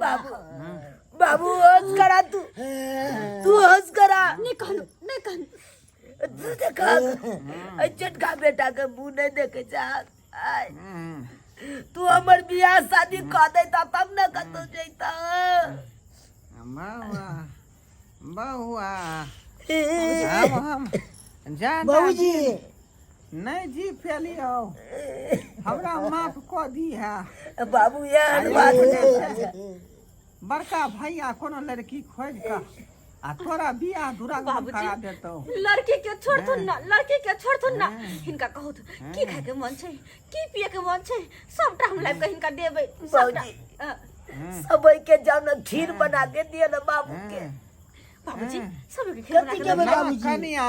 बाबू बाबू होश करा तू तू होश करा नहीं कहनु नहीं कहनु तू देखा एहि छोटका बेटा के मुंह नहीं देखे चाह आय तू हमर बियाह शादी कऽ देता तब ने कतौ जैता बउआ बउआ अब हम ज्यादा बाबूजी नहीं जी फैलियो हमरा माफ कऽ दी है बाबू यार बात नहीं बड़का भैया कोनो लड़की खोज कऽ आ तोरा बियाह दुरागमन बाबूजी। करा देतौ लड़की के छोड़थुन ना लड़की के छोड़थुन ना हिनका कहू की खाय के मन छै की पिए के मन छै सबटा हम लाबि के हिनका देबै सबटा बाबूजी। अ, सबई के जाओ ना खीर बना के दिए ना बाबू के बाबूजी सबके खीर बना कथी के के देबै। ना बाबूजी। कनिया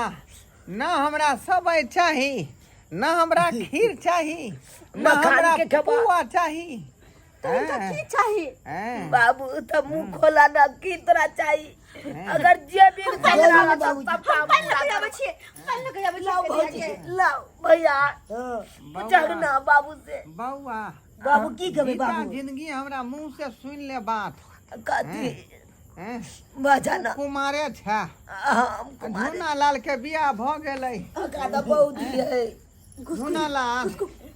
ना हमरा सबई चाही ना हमरा खीर चाही ना मखान हमरा के खेबा। पुआ चाही तऽ हिनका की चाही हैं? बाबू तो मुंह खोला ना की तोरा चाहिए अगर जे भी पानि तोरा लऽ सब हम पानि लऽ के आबै छियै पानि लऽ के आबै लाओ छियै भौजी लाओ भैया हाँ, पूछक ना बाबू से बौआ बाबू की कहबै जीता बाबू जिंदगी हमरा मुंह से सुन ले बात कथी हैं? बजाना कुमारे छै हम कुमार झूना लाल के बियाह भऽ गेलै ओकरा तऽ बहुत है झूना लाल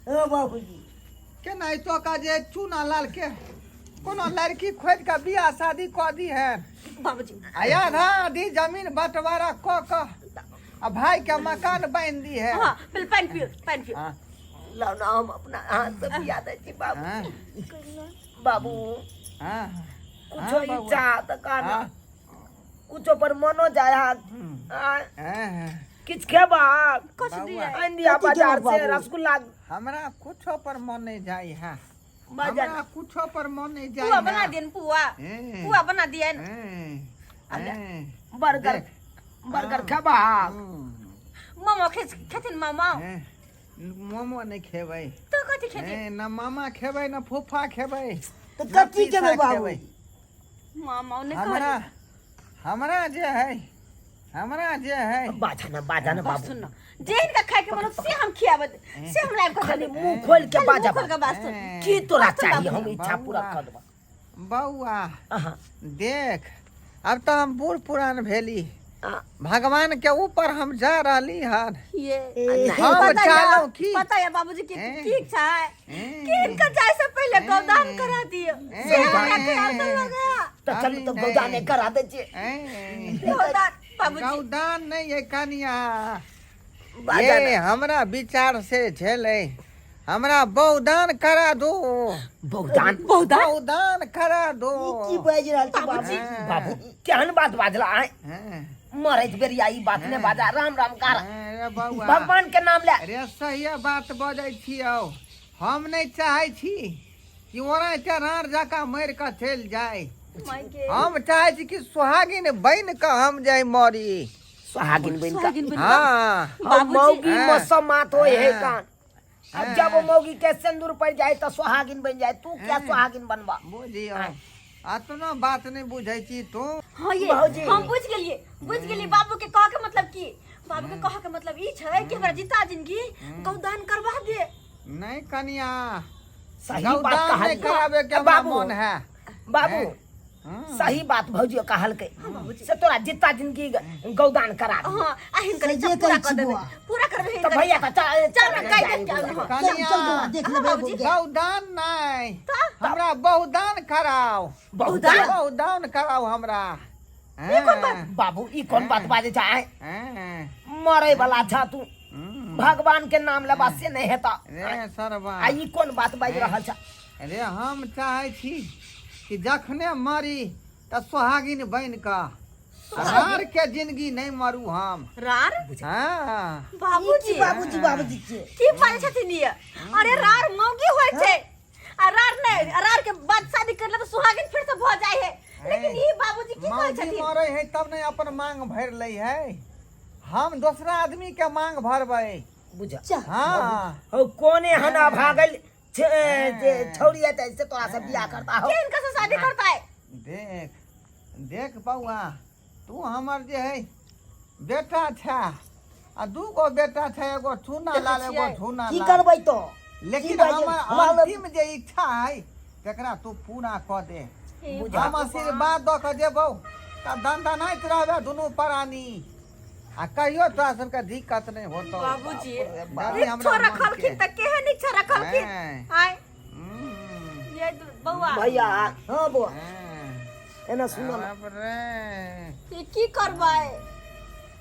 हाँ बाबूजी केनाहितो का जे चूना लाल के कोनो लड़की खोज के बियाह शादी कऽ दी है बाबूजी आ आधा आधी जमीन बंटवारा कऽ कऽ आ भाई के मकान बांधि दी है हाँ पहिले पानि पियो पानि पियो हाँ, लाओ ना हम अपना हाथ से पिया दै छी बाबू हाँ, बाबू हाँ, कुछो हाँ, बाबू। इच्छा तऽ कहना हाँ, कुछो पर मनो जाय हाथ हाँ, हाँ। किछु खेबहक कुछ दिया आनि दिया कथी बाजार खेबहक से बाबू? रसगुल्ला हमरा कुछो पर मन नहीं जाय है बाजार हमरा कुछो पर मन नहीं जाय पुआ बना है दियन पुआ हैं, पुआ बना दियन हैं, हैं, बर्गर देख, बर्गर खेबहक मामा खेथिन मामा हैं, मोमो नहीं खेबै तो कथी खेथिन हैं, न मामा खेबै न फूफा खेबै तऽ न कथी पीसा खेबै बाबू खेबै। मामा ने हमरा कहलियै हमरा जे है हमरा जे है बाजा ना बाजा ना बस बाबू सुन ना जे हिनका खाय के मन होत से हम खियाबे से हम लाइब के खाली देबै। मुंह खोल के खाली बाजा मुँह खोल के बाज सुन की तोरा बाबू। चाहिए हम इच्छा पूरा बौआ। कर देबा बौआ अहाँ देख अब तो हम बूढ़ पुरान भेली हाँ। भगवान के ऊपर हम जा रहली हन ये हम पता या- चाहलहुँ की पता या बाबूजी के हैं? की इच्छा है हैं? कि इनका जाए से पहले गौदान करा दियो से हमरा के अर्थ लगा तऽ चलू तऽ गौदाने करा दै छियै हैं? गौदान बाबूजी गौदान नहीं है कनिया बाजा ये हमरा विचार से झेले हमरा बहुदान करा दो बहुदान बहुदान बहुदान करा दो ई की बाजि रहल छी बाबू बाबू केहन बात बाजला आय हैं, मरैत बेरिया ई बात ने बाजा राम राम कर हैं, रे बौआ भगवान के नाम ले अरे सही बात बजै छियौ हम नहि चाहै छी कि ओना के राड़ जकाँ मरि कऽ चलि जाय माय के हम चाहै छी कि सुहागिन बनि कऽ हम जाय मरी सुहागिन बन सुहागिन बनि कऽ। हाँ हम बाबूजी। मौगी हाँ। मसमात होए है हाँ। कान अब जब वो मौगी के सिंदूर पड़ जाए तो सुहागिन बन जाए तू क्या सुहागिन बनबा बुझियौ अतना बात नहि बुझै छी तू हाँ ये भौजी। हम बुझ गेलिए बुझ गेलिए बाबू के कह के मतलब की बाबू के कह के मतलब ई छै कि हमरा जीता जिंदगी गौदान करवा दे नहि कनिया सही बात गौदान नहि कहलियै। कराबे के हमरा बाबू मन है बाबू सही बात भौजी कहलकै से तोरा जिता जिंदगी गौदान करा दे हाँ आ हिनकर इच्छा सहिए पूरा कहै कर छी देबै बौआ। पूरा करबै तो हिनकर भैया इच्छा। तो चल चल ना काटि देब चल हाँ। चल चल बौआ देख लेबै बाबूजी। गौदान नहि हमरा बहुदान कराओ बहुदान बहुदान कराओ हमरा बाबू ई कोन बात बाजै छै आँय? हैं, मरे वाला छा तू हम्म। भगवान के नाम लेबा से नहीं हेता रे सरवा आ ई कोन बात बाजि रहल छ रे हम चाहै छी कि जखने मरी तऽ सोहागिन बनि कऽ रार के जिंदगी नहीं मरू हम रार हाँ बाबूजी बाबूजी बाबूजी के की बाजै छथिन ये अरे रार मौगी होइ छै आ रार नहि रार के बाद शादी कर ले तऽ सुहागिन फिर से भऽ जाइ है लेकिन ई बाबूजी की कहै मौगी छथिन मरै है तब नहीं अपन मांग भरि लै है हम दोसरा आदमी के मांग भरबै बुझ हाँ हो कोने हना भागल जे छौड़ी हेतै से तोरा से बियाह करता हो के इनका से शादी करता है देख देख बौआ तू हमर जे है बेटा छै आ दू गो बेटा छै एगो चूना लाल एगो झूना की लाल करबै तो लेकिन की बाजै? हमर हमरा लग- अंतिम जे इच्छा है तकरा तू पूरा कऽ दे हे हम आशीर्वाद दऽ कऽ जेबौ तऽ दनदनाइत रहबे दुनू प्राणी आ कहियो तोरा सबके दिक्कत नहि होतौ। बाबूजी दादी इच्छो हमरा मन रखलखिन के। तऽ केहन इच्छा रखलखिन? हैं। आय हम्म, ये बौआ। भैया। हाँ बौआ। हैं। एना सुन ना। बाप रे। ई की करबै?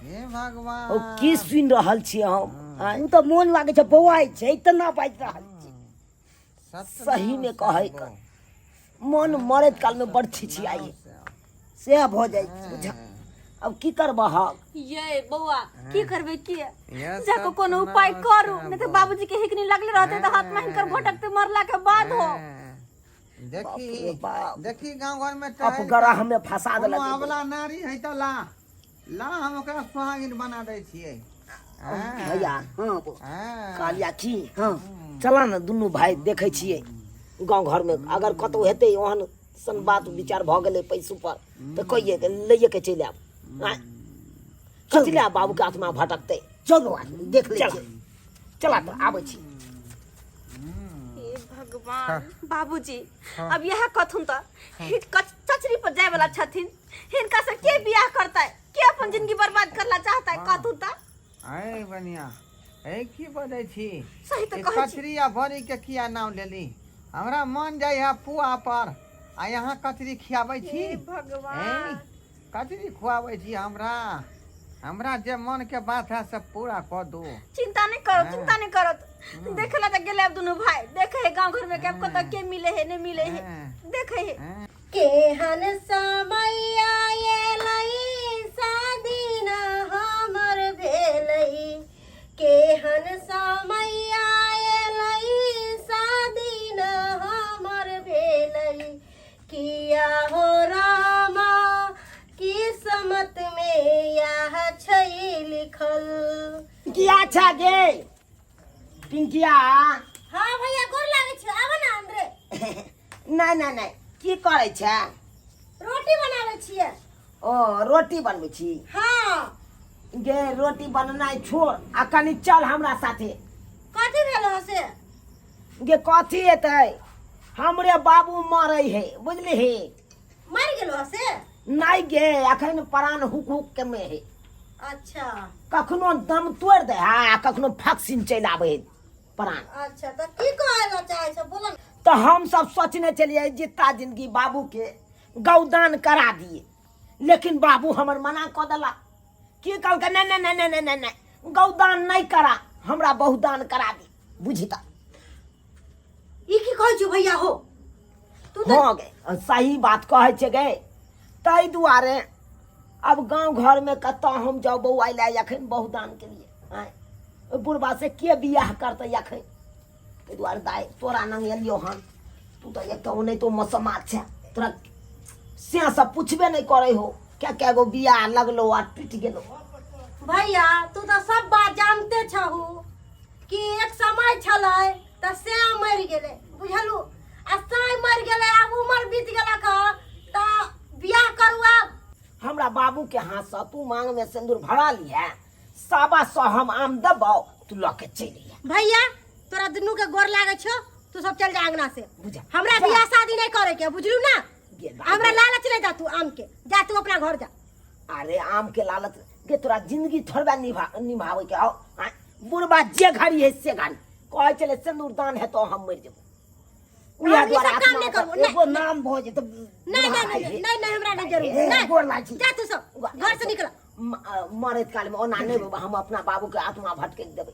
हे भगवान। ओ की सुनि रहल छियै हम? आँय? ओ तऽ मोन लागै छै बौआइ छै, इतना बाजि रहल छै। सही में कहै के मन मरैत काल में बड़ छिछियाइ सएह भऽ जाइ छै बुझा। अब की करबह? ये बौआ की करबै? की जाको कोनो उपाय करू, नहीं तो बाबूजी के हिकनी लगले रहते तो हाथ में हिनकर भटकते मरला के बाद हो। देखी बाप रे बाप। देखी गांव घर में टहल अपग्रह में फंसा कोनो देलक। अबला नारी है तऽ ला ला, हम ओकरा सुहागिन बना दै छियै। भैया। हाँ बौआ। हाँ। कहलिया की, हाँ चला ने दुनू भाई देखै छियै गाँव घरमे, अगर कतहु हेतै ओहन सन बात विचार भऽ गेलै पैसो पर तऽ कहिए के लैए के चलि आयब। आँय, कथी लए बाबूके आत्मा भटकतै? चल बौआ, देख लै चला छियै। चला तऽ आबै छी। हे भगवान, बाबूजी अब यह कथुन तऽ चचरी पर जाय वाला छथिन, हिनका से के बियाह करतै? के अपन जिंदगी बर्बाद करला चाहतै? कथुन तऽ ऐ बनिया, ऐ की बजै छी? सही तऽ ई कहै छी। कचरी आ बड़ी के किया नाम लेली? हमरा मन जाइ है पुआ पर आ यहाँ कचरी खियाबै छी। हे भगवान। ऐ कचरी खुआबै छी हमरा। हमरा जे मन के बात है से पूरा कऽ दू। चिंता नहीं करो। चिंता नहीं करो। देखे ला तऽ गेले अब दुनू भाई, देखे है गांव घर में के अब कतऽ के मिले है नहीं मिले है। देखे है। केहन समय आएलै, शादी न हमर भेलै। केहन समय आएलै, शादी न हमर भेलै। किया हो रामा, किस्मत में इएह छै लिखल। पिंकिया छा गे पिंकिया? हाँ भैया, गोर लागै छी, आबऽ ने अंदरे। नहि नहि नहि, की करै छै? रोटी बनाबै छियै। ओ रोटी बनबै छी? हाँ। गे रोटी बननाइ छोड़ आ कनि चल हमरा साथे। कथी भेल हो से? गे कथी हेतै, हमरे बाबू मरै है, बुझलिही? मरि गेल हो से? नहि गे, अखन प्राण हुक हुक के में है। अच्छा। कखनो दम तोड़ि दे है आ कखनो फक्सिन चलि आबै है प्राण। अच्छा, तऽ की कहै लए चाहै छ, बोल ने। तऽ हम सब सोचने छलियै जिता जिंदगी बाबू के गौदान करा दिए, लेकिन बाबू हमर मना कऽ देला। की कहलकै? नहि नहि नहि नहि नहि नहि, गौदान नहि करा, हमरा बहुदान करा दी। बुझी तऽ ई की कहै छौ भैया हो तू तऽ? हँ गे, सही बात कहै छै गे। ताहि दुआरे अब गाँव घरमे कतऽ हम जाउ बौआइ लए एखन बहुदान के लिए? आँय, ओहि बुढ़बा से के बियाह करतै एखन? ताहि दुआरे दाइ तोरा नंग एलियौ हन। तू तऽ एक तऽ ओनाहितो मौसमा छै, तोरा से सब पुछबे नहि करै हो, क्या क्या गो बियाह लगलो आ टूटि गेलो। भैया, तू तऽ सब बात जानते छहु कि एक समय छलै तऽ श्याम मरि गेलै, बुझलु? आ साँय मरि गेलै, आब उमर बीत गेलक हँ तऽ बियाह करू आब। हमरा बाबू के हाथ से तू मांग में सिंदूर भरा लिहे, 125 हम आम देबौ, तू लऽ के चलि अइहे। भैया, तोरा दुनू के गोर लागै छौ, तू सब चल जा अंगना से। बुझा। हमरा बियाह शादी नहीं करे के, बुझलू ना? गे दाइ, हमरा लालच नहीं दा तू आम के, जा तू अपना घर जा। अरे आम के लालच के तोरा जिंदगी थोड़बा निभावे के हौ? आँय, बुढ़बा जे घड़ी है से घड़ी कहै छलै सिंदूर दान हेतौ हम मरि जेबौ। उएह हम ई दुआरे सब काम आत्मा नहीं करबो। एगो नाम भऽ जेतै। नहीं नहीं नहीं नहीं नहीं, हमरा नहीं जरूरत। ए, नहीं गोर लागै छी। जा तू सब घर से निकल। मरैत काल में ओना नहीं हम अपना बाबू के आत्मा भटके देबै,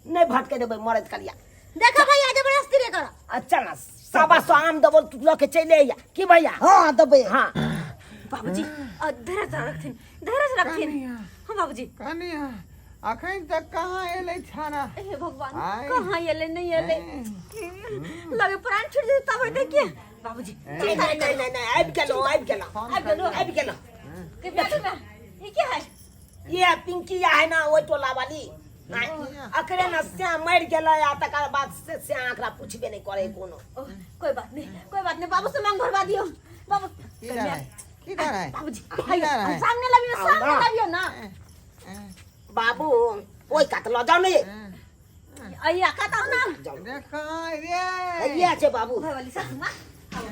नहीं भटके देबै मरैत कालिया। देखो भैया, जबरदस्ती नहीं करो। अच्छा ना, 125 आम देबो, तू लऽ के चलि अइहा की भैया? हाँ देबै। हाँ। बाबूजी, धीरज रखथिन, धीरज रखथिन। हाँ बाबूजी। कनिया अखन तक कहाँ एलै छाना? हे भगवान। आय। कहाँ एले नहीं एले, लगे प्राण छूट जेतै तब हेतै के बाबूजी। नहीं नहीं नहीं नहीं नहीं, आबि गेलहुँ, आबि गेलहुँ। आबि गेलहुँ। आबि गेलहुँ। के बैठू ना, ई के है? ये पिंकिया है ना, ओहि टोला वाली। अकरे ना श्याम मरि गेलै आ तकर बाद से श्याम एकरा पुछबे नहि करै कोनो। ओ, कोई बात नहीं, कोई बात नहीं, बाबू से मांग भरवा दियो बाबू। की डर है, की डर है? बाबूजी। की डर है? सामने लाबियो, सामने लाबियो ना। बाबू, ओहि कात लऽ जाउ ने। अइया कतौ ना। जाउ। रे कहाँ रे? इएह छै बाबू। घरवाली सासू माँ, आबू,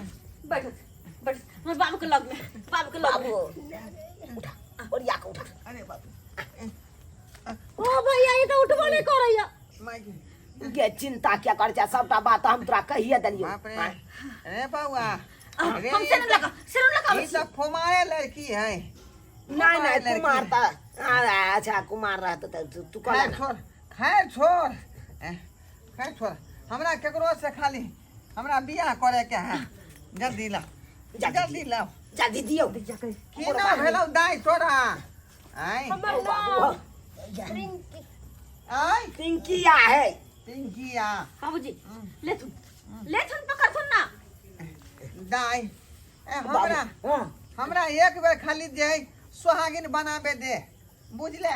बैठो। बैठ हमर बाबू के लग में, बाबू के लग में। बाबू उठा, ओरिया के उठा। अरे बाप ओ भैया, ई तऽ उठबो नहि करैया। माइक। गे, चिंता क्या कर छै, सबटा बात हम तोरा कहिए देलियौ। बाप रे, अरे बौआ, अरे। हम से लगा, से लगा। ई सब कुमारे लड़की है। नहीं नहीं, लड़की। कुमार त अच्छा कुमार रहत त तू कह खैर ना। छोड़, खैर छोड़, खैर छोड़, हमरा केकरो से खाली हमरा बियाह करे के है। जल्दी लाओ। जा। जल्दी लाओ। जा दीदियो। की ना भेलौ दाई तोरा? आय। हमर नाम रिंकी। आय। पिंकिया है। पिंकिया। बाबूजी, लेथुन, लेथुन, पकड़थुन ना। दाई, ए, हमरा हाँ। हमरा एक बेर खाली जे है सोहागिन बनाबे दे, बुझले?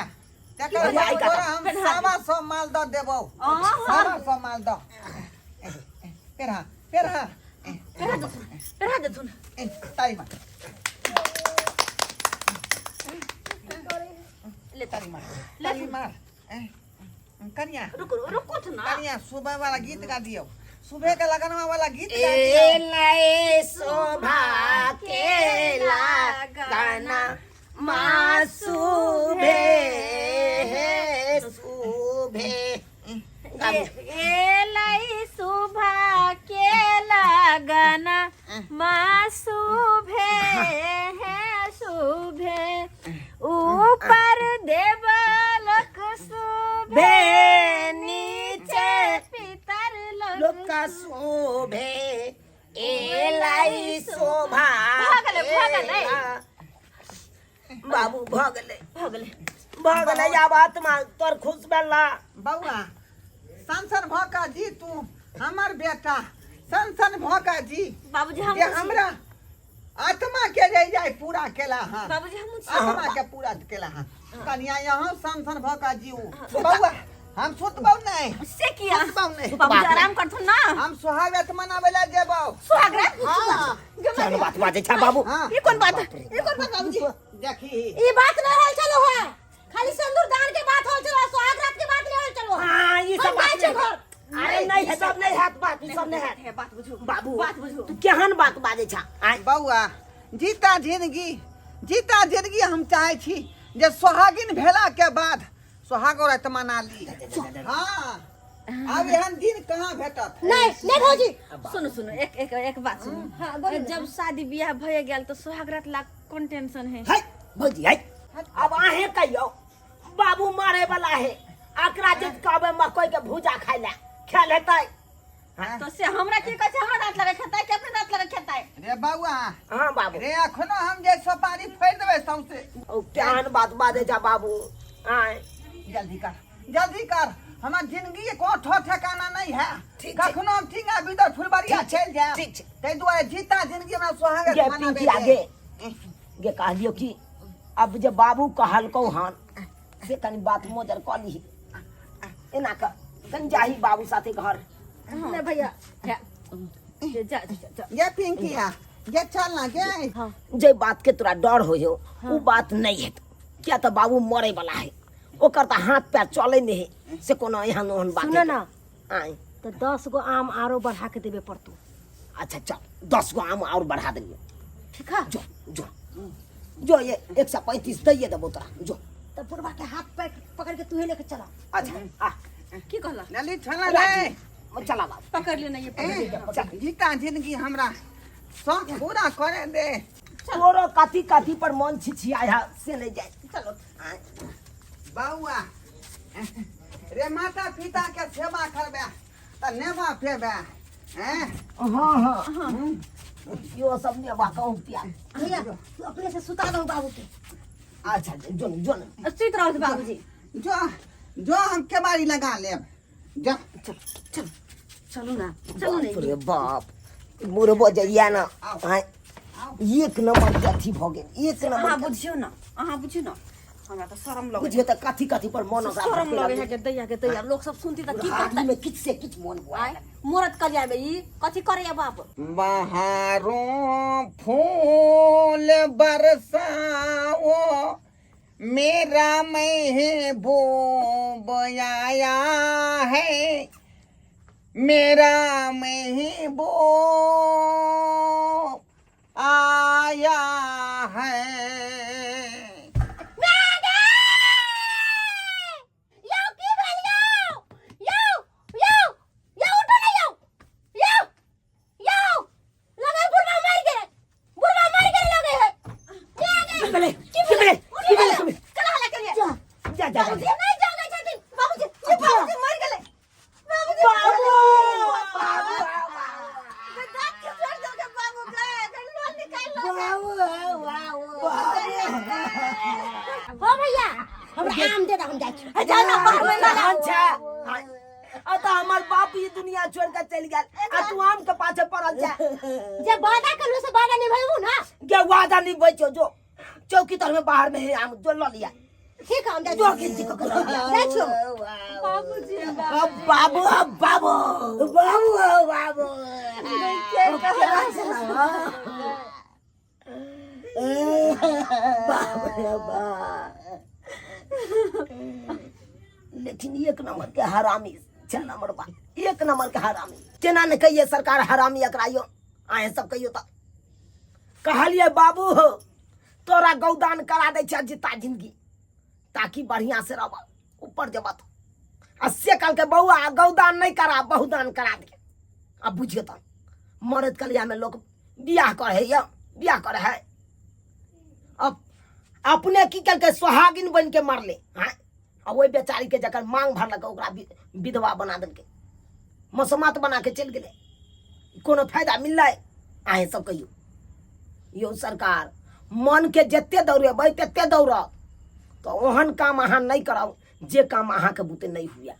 तकर अरे, बाद आई तोरा हम पेन्हा दे। 125 माल दऽ देबौ। आहा। 125 माल दऽ। पेरहा, पेरहा। पेरा देथुन, पेरा देथुन। ए, ताली मार। ले। ताली मार, ताली मार। ए, कनिया। रुको, रुको ना। कनिया, सुबह वाला गीत गा दियो, सुबह के लगनवा वाला गीत गा ए दियो। लय शोभा के गाना माँ सुभे हे सुभे। एलई सुभा के लगना माँ सुभे है सुभे, ऊपर देवलोक सुभे, नीचे पितर लोक लोक शोभे, एलाई शोभा। भऽ गेलै, भऽ गेलै। बाबू, भऽ गेलै। भऽ गेलै। भऽ गेलै, आब आत्मा तोर खुश भेला। बौआ, सन भऽ कऽ जी तू, हमर बेटा सन सन भऽ कऽ जी। बाबूजी, हम जे हमरा आत्मा के जे जाय पूरा केला हँ। बाबूजी, हम आत्मा के पूरा केला हँ। कनिया, यहाँ सन सन भऽ कऽ जीऊ। बौआ, हम सुतबौ नहि। से किया? सुतबौ नहि। बाबूजी, आराम करथुन ना। हम सोहाग रात मनाबै लए जेबौ। सुहाग रात? हाँ। केहन बात बाजै छ बाबू? हाँ। ई कोन बात, ई कोन बात बाबूजी? देखी। ई बात नहीं होल चलो है, खाली सिंदूर दान के बात होल चलो, सुहाग रात के बात नहीं होल चलो। हाँ, ई सब हम बात जाइ छी नहीं। घर। अरे नहीं है, सब नहीं हैत बात, ई सब नहीं हैत। है बात बुझू। बाबू, बात बुझू। तू केहन बात बाजै छ आँय? बौआ, जीता जिंदगी, जीता जिंदगी हम चाहै छी जे सोहागिन भेला के बाद सोहागो रात मना ली। हाँ, आब एहन दिन कहाँ भेटत? नहीं नहीं भौजी। सुनू, सुनू, एक एक एक बात सुनू। हाँ, बोलू ना। जब शादी बियाह भए गेल तो सुहाग रात ला कोन टेंशन है? है भौजी, है अब अहें कहियौ, बाबू मारे वाला है, एकरा जे कहबै मकई के भूजा खाय ला, खायल हेतै? तो से हमरा की कहै छै? हमरा दांत लगे खेतै कि अपने दांत लगे खेतै? रे बौआ। हाँ बाबू। रे, अखनो हम जे सोपारी फोड़ि देबै सौंसे। ओ केहन बात बाजै छ बाबू आँय? जल्दी कर, जल्दी कर, हमर जिंदगी को ठो ठिकाना नहीं है। ठीक छै। कखनो हम टींगा भीतर फुलबरिया ठीक छै, चलि जायब। ठीक छै। ताहि दुआरे जीता जिंदगी हमरा सोहाग गे मनाबै पिंकिया दे। गे, गे, कहलियौ कि अब जे बाबू कहलकौ हन से कनी बात मोजर कऽ लीही, एना कऽ कनी जाही बाबू साथे घर। नहीं भैया। जा जा जा जा। गे पिंकिया गे, चल ना गे। जे बात के तोरा डर होइ हो, उ बात नहीं हेतौ, किया तऽ बाबू मरे वाला है, ओकर तऽ हाथ पैर चले नहीं है, से कोनो एहन ओहन बात सुन हेतौ। ना। आँय। तो 10 गो आम आरो बढ़ा के देबे पड़तो। अच्छा चल, 10 गो आम और बढ़ा देलियो। ठीक है। जो जो जो, ये 135 दैये देबो तोरा, जो। तो बुढ़वा के हाथ पैर पकड़ के तू ही लेके चला। अच्छा आ। की कहला? जल्दी चल रे। चला बाबू। पकड़ लियो ना ये, पकड़ लियो। ए, जीता जिंदगी हमरा शौक पूरा करे दे। तोरो कथी कथी पर मन छिछिया है से नहीं जाए। चलो। बौआ रे, माता पिता के सेवा करबे तऽ नेवा पेबे हैं। हाँ हाँ, यो सब नेवा कहूँ पिया। भैया, तू अपने से सुता दो बाबू के। अच्छा, जो जो न। सुति रहू बाबूजी। जो जो, हम केबाड़ी लगा लेब, जा। चल चल, चलू ना, चलू। बाप नहीं रे बाप, बुढ़बो जइया ना आँय, एक नंबर के अथी भऽ गेल, एक अहाँ नंबर के। बुझियौ ना, अहाँ बुझियौ ना, हमरा तऽ शरम लगे। बुझियौ तऽ कथी कथी पर मन ओकरा शरम भटके लगे है लगलै। के दैया के दैया, लोग सब सुनती तऽ की कहतै? आदमी में किछु से किछु मन हुआ। आय मोरत करिया में ई कथी करैया बाप? बहारों फूल बरसाओ, मेरा महबूब आया है, मेरा महबूब हमरा आम दे दे, हम जाइ छी। जा ना बाहर में ना छै। आ तऽ हमर बाप ई दुनिया छोड़ के चलि गेल आ तू आम के पाछे पड़ल छै। जे वादा करलू से वादा निभेबू ना। गे वादा निभै छौ, जो चौकी तर में बाहर में है आम, जो लऽ लिया। ठीक है, हम जाइ जो छी। खींची के लऽ लिया। जाइ छियौ। बाबूजी। अब बाबू, अब बाबू, बाबू, अब बाबू। बाप रे बाप, लेकिन एक नंबर के हरामी छै नंबर बा, एक नंबर के हरामी। केना ने कहिए सरकार हरामी एकरा यो? अहें सब कहियो। तऽ कहलिए बाबू हो, तोरा गौदान करा दै छै जीता जिंदगी, ताकि बढ़िया से रह ऊपर जब। आ से कहलकै बौआ गौदान नहीं करा, बहुदान करा दे। आ बुझियो तऽ मरद कलिया में लोग बियाह करे है, बियाह करे है। अब अपने की केलकै? सोहागिन बन के मरले। हाँ, आ ओहि बेचारी के जकर मांग भरलकै ओकरा विधवा बना देलकै, मसोमात बना के चलि गेलै। कोनो फायदा मिललै? अहें सब कहियो यौ सरकार। मन के जते दौड़ेबै तते दौड़त, तऽ ओहन काम अहाँ नहि करब जे काम अहाँके बुते नहि हुए।